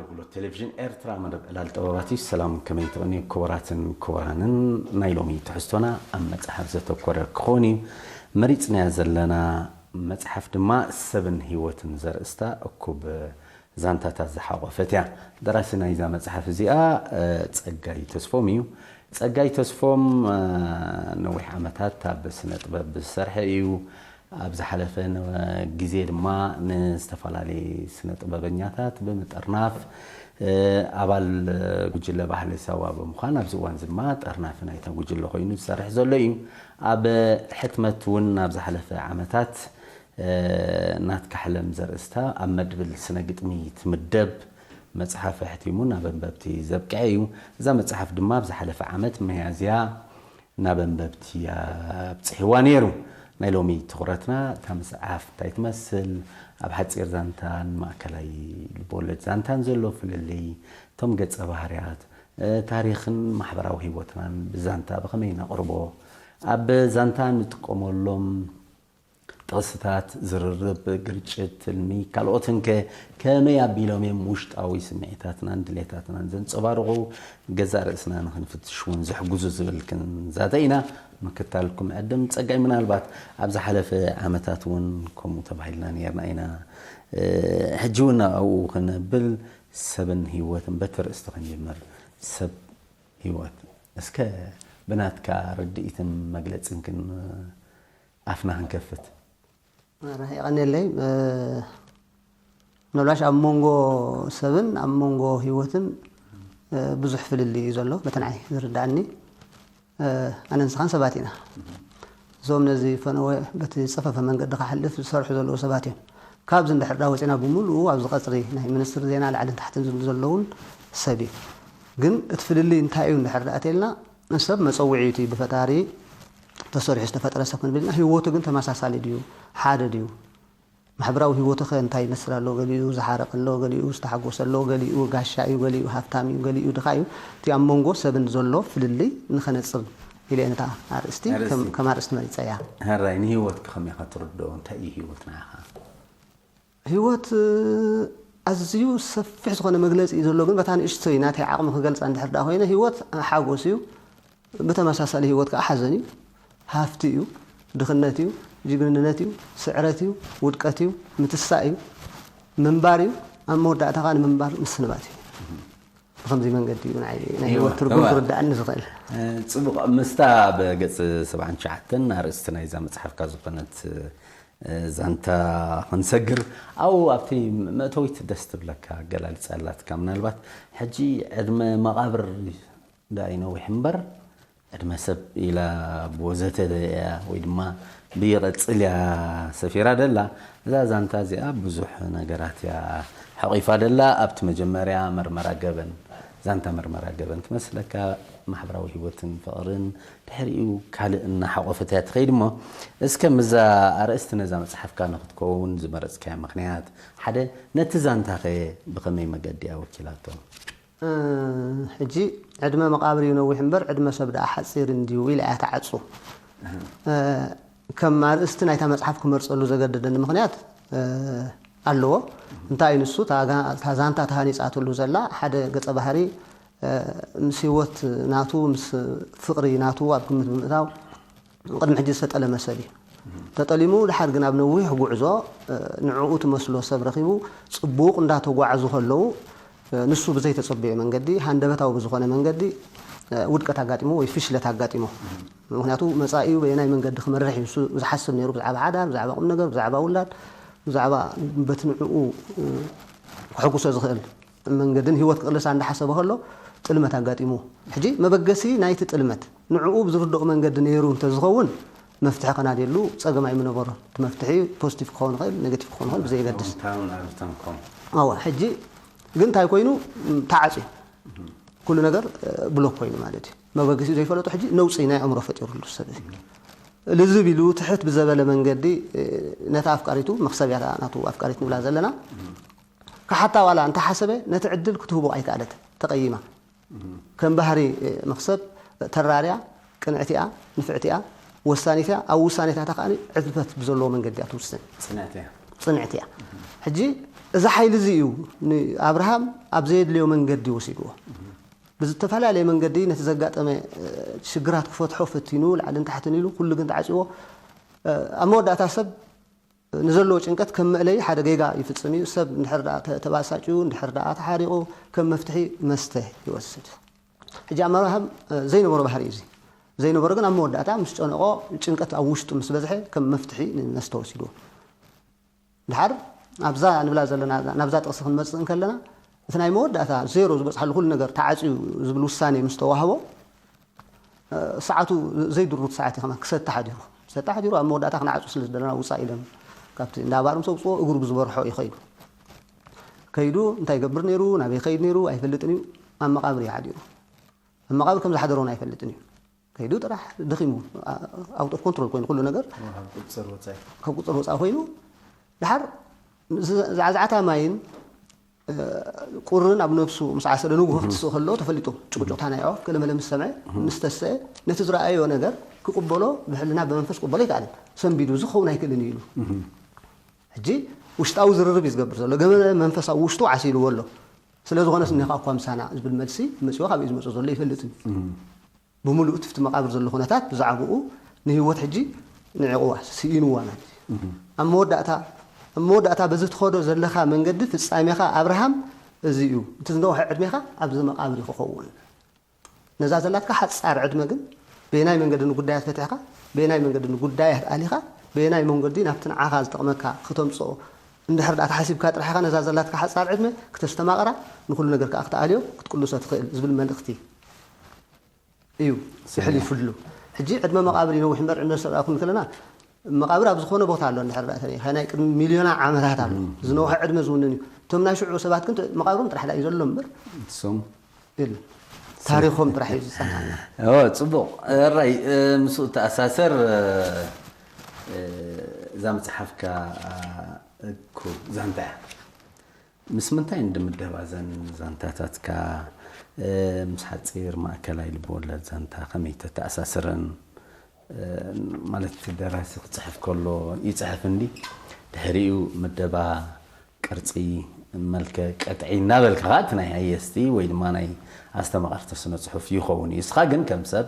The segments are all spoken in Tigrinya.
ኣገልግሎት ቴሌቪዥን ኤርትራ መደብ ዕላል ጥበባት እዩ። ሰላም፣ ከመይ ትቕንዩ ክቡራትን ክቡራንን? ናይ ሎሚ ትሕዝቶና ኣብ መጽሓፍ ዘተኮረ ክኸውን እዩ። መሪጽናያ ዘለና መጽሓፍ ድማ ሰብን ህይወትን ዘርእስታ እኩብ ዛንታታት ዝሓቖፈት እያ። ደራሲ ናይዛ መጽሓፍ እዚኣ፣ እ፣ ጸጋይ ተስፎም እዩ። ጸጋይ ተስፎም፣ እ፣ ነዊሕ ዓመታት ኣብ ስነ ጥበብ ዝሰርሐ እዩ። ኣብ ዝሓለፈ ነ-፣ ግዜ ድማ ንዝተፈላለየ ስነ ጥበበኛታት ብምጥርናፍ፣ እ፣ ኣባል ጉጅለ ባህሊ ሳዋ ብምዃን ኣብዚ እዋን እዚ ድማ ጠርናፊ ናይታ ጉጅለ ኮይኑ ዝሰርሕ ዘሎ እዩ። ኣብ ሕትመት እውን ኣብ ዝሓለፈ ዓመታት፣ እ፣ ናትካ ሕለም ዘርእስታ ኣብ መድብል ስነ ግጥሚ ትምደብ መጽሓፍ ኣሕቲሙ ናብ ኣንበብቲ ዘብቅዐ እዩ። እዛ መጽሓፍ ድማ ኣብ ዝሓለፈ ዓመት መያዝያ ናብ ኣንበብቲ ኣብጽሕዋ ነይሩ። ናይ ሎሚ ትኹረትና እታ መጽሓፍ እንታይ ትመስል፣ ኣብ ሓጺር ዛንታን ማእከላይ ልቦለድ ዛንታን ዘሎ ፍልልይ፣ እቶም ገጸ ባህርያት፣ እ፣ ታሪኽን ማሕበራዊ ህይወትናን ብዛንታ ብኸመይ ነቕርቦ፣ ኣብ ዛንታ ንጥቀመሎም ጥቕስታት፣ ዝርርብ፣ ግርጭት፣ ትልሚ፣ ካልኦትን ከ ከመይ ኣቢሎም እዮም ውሽጣዊ ስምዒታትናን ድሌታትናን ዘንጸባርቑ፣ ገዛእ ርእስና ንኽንፍትሽ እውን ዝሕግዙ ዝብል ክንዛተ ኢና። ምክታልኩም ዕድም ጸጋይ፣ ምናልባት ኣብ ዝሓለፈ ዓመታት እውን ከምኡ ተባሂልና ነይርና ኢና። እ፣ ሕጂ እውን ኣብኡ ክነብል፣ ሰብን ህይወትን በቲ ርእስቲ ክንጅምር። ሰብ፣ ህይወት፣ እስከ ብናትካ ርድኢትን መግለጽን ክን-፣ ኣፍና ክንከፍት። ኣረ፣ የቐንየለይ። እ፣ ምናልባሽ ኣብ መንጎ ሰብን ኣብ መንጎ ህይወትን፣ እ፣ ብዙሕ ፍልልይ እዩ ዘሎ፣ በቲ ንዓይ ዝርድኣኒ። እ፣ ኣነ ንስኻን ሰባት ኢና። እዞም ነዚ ፈነወ በቲ ዝጸፈፈ መንገዲ ክሓልፍ ዝሰርሑ ዘለዉ ሰባት እዮም። ካብዚ እንድሕር ዳ ወጺና ብምሉኡ ኣብዚ ቀጽሪ ናይ ሚኒስትሪ ዜና ላዕልን ታሕትን ዝብሉ ዘለዉን ሰብ እዩ። ግን እቲ ፍልልይ እንታይ እዩ እንድሕር ዳ ኣተልና፣ ሰብ መጸውዒ እዩ፣ እቲ ብፈጣሪ ተሰሪሑ ዝተፈጠረ ሰብ ክንብል ኢና። ህይወቱ ግን ተመሳሳሊ ድዩ? ሓደ ድዩ? ማሕበራዊ ህይወቱ ኸ እንታይ ይመስል ኣሎ? ገሊኡ ዝሓረቀ ኣሎ፣ ገሊኡ ዝተሓጎሰ ኣሎ፣ ገሊኡ ጋሻ እዩ፣ ገሊኡ ሃፍታም እዩ፣ ገሊኡ ድኻ እዩ። እቲ ኣብ መንጎ ሰብን ዘሎ ፍልልይ ንኸነጽር ኢለ ነታ ኣርእስቲ ኣርእስቲ። ከም፣ ከም ኣርእስቲ መሪጸያ። ሕራይ፣ ንህይወት ከ ከመይ ኢኻ ትርድኦ? እንታይ እዩ ህይወት ንዓኻ? ህይወት፣ እ፣ ኣዝዩ ሰፊሕ ዝኾነ መግለጺ እዩ ዘሎ፣ ግን በታ ንእሽቶይ ናተይ ዓቕሚ ክገልጻ እንድሕር ደኣ ኮይነ፣ ህይወት ሓጎስ እዩ፣ ብተመሳሳሊ ህይወት ከኣ ሓዘን እዩ፣ ሃፍቲ እዩ፣ ድኽነት እዩ፣ ጅግንነት እዩ፣ ስዕረት እዩ፣ ውድቀት እዩ፣ ምትሳእ እዩ፣ ምንባር እዩ፣ ኣብ መወዳእታ ከኣ ንምንባር ምስንባት እዩ። ብኸምዚ መንገዲ እዩ ንዓይ ናይ እዋ፣ ህይወት ትርጉም እዋ። ክርድኣኒ ዝኽእል። እ፣ ጽቡቕ፣ ምስታ ኣብ ገጽ ሰብዓን ትሽዓተን ኣርእስቲ ናይዛ መጽሓፍካ ዝኾነት፣ እ፣ ዛንታ ክንሰግር፣ ኣብኡ ኣብቲ መእተዊት ደስ ትብለካ ኣገላልጻ ኣላትካ። ምናልባት ሕጂ ዕድመ መቓብር ደኣ ይነውሕ እምበር፣ ዕድመ ሰብ ኢላ ብወዘተ እያ ወይ ድማ ብይቐጽል እያ ሰፊራ ደላ። እዛ ዛንታ እዚኣ ብዙሕ ነገራት እያ ሓቒፋ ደላ። ኣብቲ መጀመርያ መርመራ ገበን፣ ዛንታ መርመራ ገበን ትመስለካ፣ ማሕበራዊ ህይወትን ፍቕርን ድሕሪኡ ካልእ እናሓቖፈት እያ ትኸይድ። እሞ እስከ ምስዛ ኣርእስቲ ነዛ መጽሓፍካ ንኽትከውን ዝመረጽካያ ምኽንያት፣ ሓደ፣ ነቲ ዛንታኸ ብኸመይ መገዲ እያ ወኪላቶ? እ፣ ሕጂ ዕድመ መቓብር እዩ ነዊሕ እምበር ዕድመ ሰብ ደኣ ሓጺር እንድዩ ኢላ እያ ትዓጹ። ኣሃ። እ፣ ከም ኣርእስቲ ናይታ መጽሓፍ ክመርጸሉ ዘገደደኒ ምኽንያት፣ እ፣ ኣለዎ። እንታይ እዩ ንሱ? እታ ጋ-፣ እታ ዛንታ ተሃኒጻትሉ ዘላ ሓደ ገጸ ባህሪ፣ እ፣ ምስ ህይወት ናቱ፣ ምስ ፍቕሪ ናቱ ኣብ ግምት ብምእታው፣ ቅድሚ ሕጂ ዝተጠለመ ሰብ እዩ። ተጠሊሙ፣ ድሓር ግን ኣብ ነዊሕ ጉዕዞ፣ እ፣ ንዕኡ ትመስሎ ሰብ ረኺቡ፣ ጽቡቕ እንዳተጓዕዙ ከለዉ፣ እ፣ ንሱ ብዘይተጸበዮ መንገዲ፣ ሃንደበታዊ ብዝኾነ መንገዲ፣ እ፣ ውድቀት ኣጋጢሞ ወይ ፍሽለት ኣጋጢሞ። ምኽንያቱ፣ መጻኢኡ በየናይ መንገዲ ክመርሕ እዩ ንሱ ዝሓስብ ነይሩ፣ ብዛዕባ ሓዳር፣ ብዛዕባ ቁም ነገር፣ ብዛዕባ ውላድ፣ ብዛዕባ በቲ ንዕኡ፣ እ፣ ከሐጉሶ ዝኽእል መንገድን ህይወት ክቕልሳ እንዳሓሰበ ከሎ ጥልመት ኣጋጢሙ። ሕጂ መበገሲ ናይቲ ጥልመት ንዕኡ ብዝርድኦ መንገዲ ነይሩ እንተዝኸውን መፍትሒ ከናድየሉ ጸገም ኣይምነበሮን። እቲ መፍትሒ ፖዚቲቭ ክኸውን ይኽእል፣ ኔጌቲቭ ክኸውን ይኽእል፣ ብዘየገድስ። ኣወንታውን ኣሉታውን ክኸውን። ኣዋ፣ ሕጂ ግን እንታይ ኮይኑ? ም፣ ተዓጽዩ። ኩሉ ነገር፣ እ፣ ብሎክ ኮይኑ ማለት እዩ። መበገሲኡ ዘይፈለጦ ሕጂ ነውጺ ናይ ኣእምሮ ፈጢሩሉ ሰብ እዚ። ልዝብ ኢሉ ትሕት ብዘበለ መንገዲ፣ እ፣ ነታ ኣፍቃሪቱ፣ መኽሰብ እያ ናቱ ኣፍቃሪት ንብላ ዘለና፣ ክሓታ ዋላ እንተሓሰበ፣ ነቲ ዕድል ክትህቦ ኣይከኣለትን፣ ተቐይማ። ከም ባህሪ፣ እ፣ መኽሰብ ተራርያ፣ ቅንዕቲ እያ፣ ንፍዕቲ እያ፣ ወሳኒት እያ። ኣብ ውሳኔታታ ከኣ ዕግበት ብዘለዎ መንገዲ እያ ትውስን። ጽንዕቲ እያ። ጽንዕቲ እያ። ሕጂ እዚ ሓይሊ እዚ እዩ ንኣብርሃም ኣብ ዘየድልዮ መንገዲ ወሲድዎ። ብዝተፈላለየ መንገዲ ነቲ ዘጋጠመ ሽግራት ክፈትሖ ፈቲኑ፣ ላዕልን ታሕትን ኢሉ፣ ኩሉ ግን ተዓፅዎ። ኣብ መወዳእታ ሰብ ንዘለዎ ጭንቀት ከም መእለይ ሓደ ጌጋ ይፍፅም እዩ። ሰብ እንድሕር ደኣ ተባሳጭዩ፣ እንድሕር ደኣ ተሓሪቑ፣ ከም መፍትሒ መስተ ይወስድ። ሕጂ ኣብርሃም ዘይነበሮ ባህሪ እዩ እዚ። ዘይነበሮ ግን ኣብ መወዳእታ ምስ ጨነቖ፣ ጭንቀት ኣብ ውሽጡ ምስ በዝሐ፣ ከም መፍትሒ ንመስተ ወሲድዎ። ድሓር ኣብዛ ንብላ ዘለና፣ ናብዛ ጥቕሲ ክንመጽእ እንከለና፣ እቲ ናይ መወዳእታ ዜሮ ዝበጽሓሉ ኩሉ ነገር ተዓጽዩ ዝብል ውሳኔ ምስ ተዋህቦ፣ ሰዓቱ ዘይድሩት ሰዓት እዩ። ከማን ክሰቲ ሓዲሩ፣ ክሰቲ ሓዲሩ ኣብ መወዳእታ ክንዓጹ ስለ ዝደለና ውጻእ ኢሎም ካብቲ እንዳ ባር ምስ ኣውጽዎ እግሩ ብዝበርሖ እዩ ከይዱ። ከይዱ እንታይ ይገብር ነይሩ፣ ናበይ ይኸይድ ነይሩ ኣይፈልጥን እዩ። ኣብ መቓብር እዩ ሓዲሩ። ኣብ መቓብር ከም ዝሓደረ እውን ኣይፈልጥን እዩ። ከይዱ ጥራሕ ደኺሙ፣ out of control ኮይኑ ኩሉ ነገር ካብ ቁጽር ወጻኢ ኮይኑ፣ ድሓር ዛዕዛዕታ ማይን ቁርን ኣብ ነብሱ ምስ ዓሰለ ንግሆ ክትስእ ከሎ ተፈሊጡ። ጭቁጭቕታ ናይ ኣዕዋፍ ገለመለ ምስ ሰምዐ፣ ምስ ተሰአ፣ ነቲ ዝረኣዮ ነገር ክቕበሎ ብሕልና ብመንፈስ ክቕበሎ ኣይከኣለን። ሰንቢዱ፣ እዚ ክኸውን ኣይክእልን እዩ ኢሉ። ሕጂ ውሽጣዊ ዝርርብ እዩ ዝገብር ዘሎ። ገመለ መንፈስ ኣብ ውሽጡ ዓሲልዎ ኣሎ። ስለ ዝኾነስ እኒኻ እኳ ምሳና ዝብል መልሲ መጺዎ፣ ካበይ ዝመጽእ ዘሎ ይፈልጥን እዩ። ብምሉእ እቲ ኣብቲ መቓብር ዘሎ ኩነታት ብዛዕባኡ ንህይወት ሕጂ ንዒቕዋ፣ ስኢንዋ ማለት እዩ። ኣብ መወዳእታ፣ ኣብ መወዳእታ በዚ ትኸዶ ዘለኻ መንገዲ ፍጻሜኻ ኣብርሃም እዚ እዩ። እቲ ዝነውሐ ዕድሜኻ ኣብዚ መቓብር እዩ ክኸውን። ነዛ ዘላትካ ሓጻር ዕድመ ግን በየናይ መንገዲ ንጉዳያት ፈቲሕካ፣ በየናይ መንገዲ ንጉዳያት ኣሊኻ፣ በየናይ መንገዲ ናብቲ ንዓኻ ዝጠቕመካ ክተምጽኦ እንድሕር ደኣ ተሓሲብካ ጥራሕ ኢኻ ነዛ ዘላትካ ሓጻር ዕድመ ክተስተማቕራ፣ ንኹሉ ነገር ከኣ ክትኣልዮ ክትቅልሶ ትኽእል ዝብል መልእኽቲ እዩ የሕሊፉሉ። ሕጂ ዕድመ መቓብር ይነውሕ እምበር ዕድመ ሰብ ኣኩን ከለና መቓብር ኣብ ዝኾነ ቦታ ኣሎ እንድሕር ደኣ ተሪእኻ ናይ ቅድሚ ሚልዮና ዓመታት ኣሎ። ዝነውሐ ዕድመ ዝውንን እዩ። እቶም ናይ ሽዑ ሰባት ግን መቓብሮም ጥራሕ ደኣ እዩ ዘሎ እምበር እሶም የለን። ታሪኾም ጥራሕ እዩ ዝጸንሓና። እወ፣ ጽቡቕ። ራይ፣ ምስኡ ተኣሳሰር፣ እዛ መጽሓፍካ እኩብ ዛንታ እያ። ምስ ምንታይ እንድምደባ እዘን ዛንታታትካ? ምስ ሓጺር ማእከላይ ልብወለድ ዛንታ ከመይ ተተኣሳስረን? ማለት እቲ ደራሲ ክጽሕፍ ከሎ ይጽሕፍ እንዲ፣ ድሕሪኡ ምደባ፣ ቅርጺ፣ መልከ፣ ቀጥዒ እናበልካ ከኣ እቲ ናይ ሃየስቲ ወይ ድማ ናይ ኣስተማቐርቲ ስነ ጽሑፍ ይኸውን እዩ። እስኻ ግን ከም ሰብ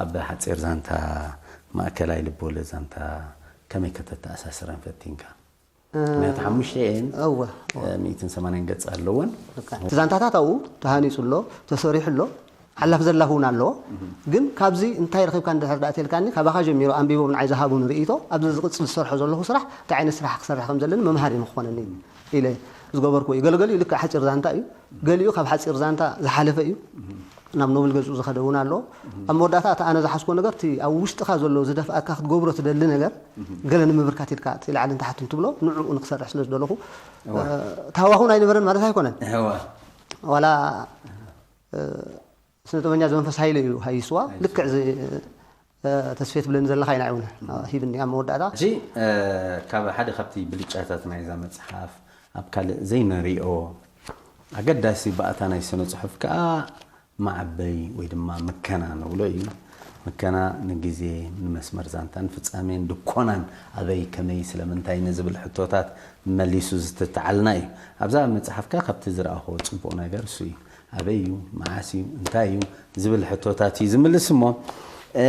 ኣብ ሓጺር ዛንታ፣ ማእከላይ ልብወለድ ዛንታ ከመይ ከተተኣሳስረን ፈቲንካ? ምክንያቱ ሓሙሽተ እየን፣ እወ፣ እወ። ሚእትን ሰማንያን ገጽ ኣለወን። ልክዕ። እቲ ዛንታታት ኣብኡ ተሃኒጹ ኣሎ፣ ተሰሪሑ ኣሎ። ሓላፍ ዘላፍ እውን ኣለዎ። ግን ካብዚ እንታይ ረኺብካ እንድሕር ደኣ ተልካኒ፣ ካባኻ ጀሚሩ ኣንቢቦም ንዓይ ዝሃቡኒ ርእይቶ፣ ኣብዚ ዝቕጽል ዝሰርሖ ዘለኹ ስራሕ እንታይ ዓይነት ስራሕ ክሰርሕ ከም ዘለኒ መምሃሪ ንክኾነኒ ኢለ ዝገበርኩ እዩ። ገለገሊኡ ልክዕ ሓጺር ዛንታ እዩ፣ ገሊኡ ካብ ሓጺር ዛንታ ዝሓለፈ እዩ። ናብ ኖብል ገጹ ዝኸደ እውን ኣሎ። ኣብ መወዳእታ እቲ ኣነ ዝሓዝኮ ነገር እቲ ኣብ ውሽጥኻ ዘሎ ዝደፍኣካ ክትገብሮ ትደሊ ነገር ገለ ንምብርካት ኢልካ እቲ ላዕልን ታሕትን ትብሎ ንዕኡ ንክሰርሕ ስለ ዝደለኹ፣ እዋ። እ፣ ተሃዋኹ ኣይነበረን ማለት ኣይኮነን። እዋ። ዋላ፣ እ፣ ስነ ጥበበኛ ዘመንፈስ ሃይለ እዩ ሃይስዋ። ሃይስዋ። ልክዕ እዚ፣ እ፣ ተስፌ ትብለኒ ዘለኻ ኢና እውን ሂብኒ ኣብ መወዳእታ። ሕጂ፣ እ፣ ካብ ሓደ ካብቲ ብልጫታት ናይዛ መጽሓፍ ኣብ ካልእ ዘይንሪኦ ኣገዳሲ ባእታ ናይ ስነ ጽሑፍ ከኣ መዓበይ ወይ ድማ ምከና ንብሎ እዩ። ምከና ንግዜ፣ ንመስመር ዛንታን ፍጻሜን ድኮናን ኣበይ፣ ከመይ፣ ስለምንታይ ንዝብል ሕቶታት መሊሱ ዝተተዓልና እዩ። ኣብዛ መጽሓፍካ ካብቲ ዝረኣኹዎ ጽቡቕ ነገር እሱ እዩ። ኣበይ እዩ? መዓስ እዩ? እንታይ እዩ? ዝብል ሕቶታት እዩ ዝምልስ እሞ፣ እ፣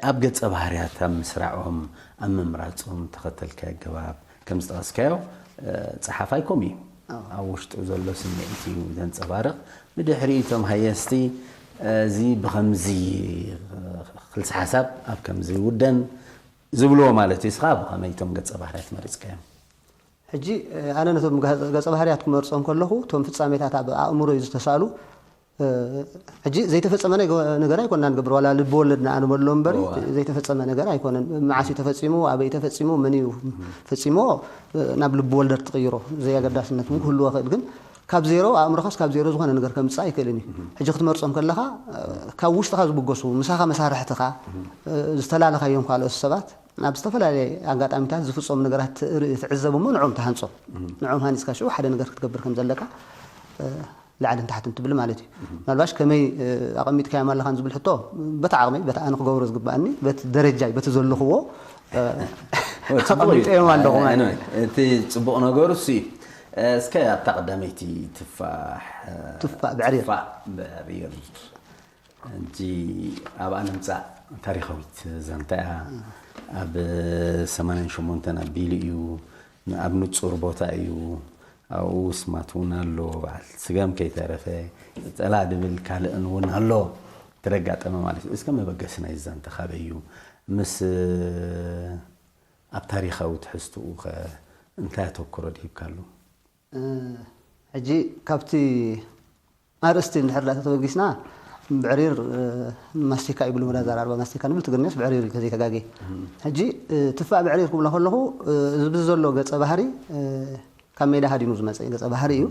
ኣብ ገጸ ባህርያት ኣብ ምስራዖም፣ ኣብ ምምራጾም ተኸተልካዮ ኣገባብ ከም ዝጠቐስካዮ፣ እ፣ ጸሓፋይ ከምኡ እዩ። ኣዎ። ኣብ ውሽጡ ዘሎ ስምዒት እዩ ዘንጸባርቕ። ብድሕሪኡ እቶም ሃየስቲ፣ እዚ ብኸምዚ ክልሲ ሓሳብ ኣብ ከምዚ ይውደን ዝብልዎ ማለት እዩ። እስኻ ብኸመይ እቶም ገጸ ባህርያት መሪጽካዮም? ሕጂ፣ ኣነ ነቶም ገ-፣ ገጸ ባህርያት ክመርጾም ከለኹ፣ እቶም ፍጻሜታት ኣብ ኣእምሮይ ዝተሳእሉ፣ እ፣ ሕጂ ዘይተፈጸመ ነገ-፣ ነገር ኣይኮንና ንገብር፣ ዋላ ልቢ ወለድ ንኣንበሎ እምበሪ፣ እዋ። ዘይተፈጸመ ነገር ኣይኮነን። መዓስ እዩ ተፈጺሙ፣ ኣበይ ተፈጺሙ፣ መን እዩ ፈጺሞ፣ እ፣ ናብ ልቢ ወለድ ትቕይሮ፣ ዘየገዳስነት እውን ክህልዎ ይኽእል። ግን ካብ ዜሮ፣ ኣእምሮኻስ ካብ ዜሮ ዝኾነ ነገር ከምጽእ ኣይክእልን እዩ። ሕጂ ክትመርጾም ከለኻ፣ እ፣ ካብ ውሽጥኻ ዝብገሱ፣ ምሳኻ መሳርሕትኻ፣ እ፣ ዝተላለኻዮም ካልኦት ሰባት፣ ናብ ዝተፈላለየ ኣጋጣሚታት ዝፍጸሙ ነገራት ትርኢ-፣ ትዕዘብ እሞ ንዕኦም ትሃንጾም። ንዕኦም ሃኒጽካ ሽዑ ሓደ ነገር ክትገብር ከም ዘለካ፣ እ፣ ላዕልን ታሕትን ትብል ማለት እዩ። ምናልባሽ ከመይ፣ እ፣ ኣቐሚጥካዮም ኣለኻን ዝብል ሕቶ፣ በቲ ዓቕመይ፣ በቲ ኣነ ክገብሮ ዝግባኣኒ፣ በቲ ደረጃይ፣ በቲ ዘለኽዎ፣ እ፣ ጽቡቕ እዩ። ኣቐሚጠዮም ኣለኹ ማለት እዩ። ኣነ፣ እቲ ጽቡቕ ነገሩ እሱ እዩ። እስከ ኣብታ ቀዳመይቲ ትፋሕ ትፋእ ብዕሪር። ትፋእ ብዕሪር ሕጂ ኣብኣ ንምፃእ። ታሪኻዊት ዛንታ እያ። ኣብ ሰማንያን ሸሞንተን ኣቢሉ እዩ። ኣብ ንፁር ቦታ እዩ። ኣብኡ ስማት እውን ኣሎ። በዓል ስገም ከይተረፈ ጠላ ድብል ካልእን እውን ኣሎ። ተደጋጠመ ማለት እዩ። እስከ መበገሲ ናይ ዛንታ ካበይ እዩ? ምስ ኣብ ታሪኻዊ ትሕዝትኡ ከ እንታይ ኣተኩሮ ድሂብካሉ? ሕጂ ካብቲ ኣርእስቲ እንድሕር ዳ ተበጊስና ብዕሪር ማስቲካ ይብሉ፣ መዳ ዘራርባ ማስቲካ ንብል፣ ትግርኛስ ብዕሪር እዩ ተዘይተጋጌ። ሕጂ ትፋእ ብዕሪር ክብሎ ከለኹ እዚ ብዚ ዘሎ ገፀ ባህሪ ካብ ሜዳ ሃዲሙ ዝመፀ ገፀ ባህሪ እዩ።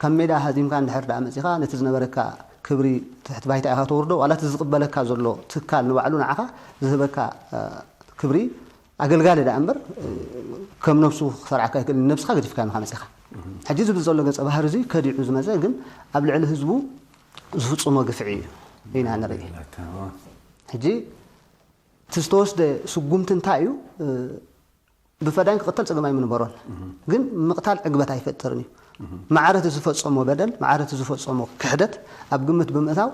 ካብ ሜዳ ሃዲምካ እንድሕር ዳ መፂኻ ነቲ ዝነበረካ ክብሪ ትሕቲ ባይታ ኢኻ ተውርዶ፣ ዋላ እቲ ዝቕበለካ ዘሎ ትካል ንባዕሉ ንዓኻ ዝህበካ ክብሪ ኣገልጋሊ ደኣ እምበር ከም ነብሱ ክሰርዓካ ይክእል። ነብስኻ ገዲፍካ ኢኻ መፂኻ። ሕጂ ዝብል ዘሎ ገፀ ባህሪ እዚ ከዲዑ ዝመፀ ግን ኣብ ልዕሊ ህዝቡ ዝፍፅሞ ግፍዒ እዩ ኢና ንርኢ። ሕጂ እቲ ዝተወስደ ስጉምቲ እንታይ እዩ? ብፈዳይን ክቕተል ፀገም ኣይምንበሮን፣ ግን ምቕታል ዕግበት ኣይፈጥርን እዩ። ማዕረት ዝፈፀሞ በደል፣ ማዕረት ዝፈፀሞ ክሕደት ኣብ ግምት ብምእታው